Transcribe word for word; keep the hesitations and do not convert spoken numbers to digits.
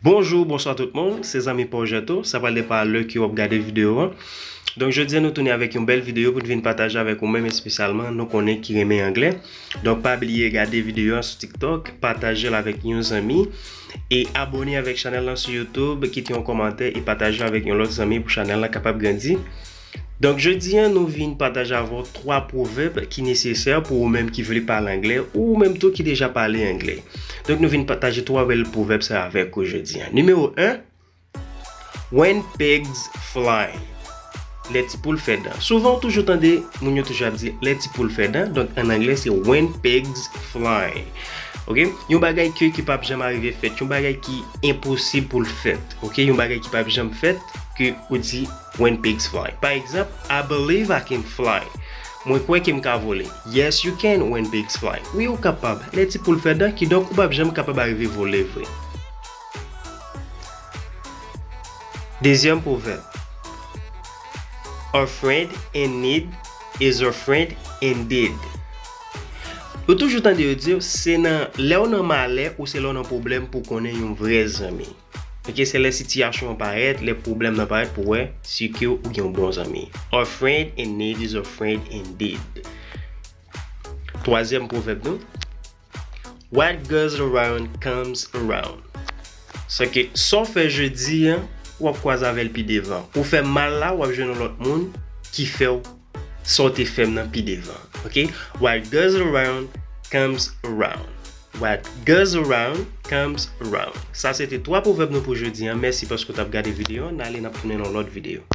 Bonjou, bonswa tout moun, se zanmi pa w Jeto, sa pral depann lè ke w ap gade videyo an. Donk, jodi a nou tounen avèk yon bèl videyo pou n vin pataje avèk ou menm espesyalman, nou konnen ki renmen anglè. Donk, pa bliye gade videyo an sou TikTok, pataje l avèk yon zanmi, e abòne avèk chanèl lan sou YouTube, kite yon kòmantè e pataje l avèk yon lòt zanmi pou chanèl lan kapab grandi. Donk, jodi a, nou vin pataje avè w twa pwovèb ki nesesè pou ou menm ki vle pale anglè, ou menm tou ki deja pale anglè. Donk, nou vin pataje twa bèl pwovèb sa avèk ou jodi a. Nimewo en, When pigs fly. Lè ti poul fè dan. Souvan, ou toujou tande moun yo toujou ap di lè ti poul fè dan. Donk, an anglè, se when pigs fly. Ok? Yon bagay ke, ki p ap janm arive fèt. Yon bagay ki enposib pou l fèt. Ok? Yon bagay ki p ap janm fèt, ke ou di when pigs fly. Pa egzanp, I believe I can fly. Mwen kwè ke m ka vole. Yes, you can when pigs fly. Wi, ou kapab. Lè ti poul fè dan, kidonk ou p ap janm kapab arive vole vre. Dezyèm pwovèb. A friend in need is a friend indeed. Ou toujou tande yo di, se nan lè w nan malè ou se lè w nan pwoblèm pou w konnen yon vrè zanmi. Ok, se lè sitiyasyon an parèt, lè pwoblèm nan parèt pou w wè si ke ou gen yon bon zanmi. A friend in need is a friend indeed. Twazyèm pwovèb nou. What goes around comes around. Sa ke sa w fè jodi a, w ap kwaze avè l pi devan. Ou fè mal la, w ap jwenn yon lòt moun ki fè w sa w te fè m nan pi devan. Ok? What goes around comes around. What goes around comes around. Sa se te twa pwovèb nou pou jodi a. Mèsi paske w t ap gade videyo an. N ale, n ap tounen nan lòt videyo.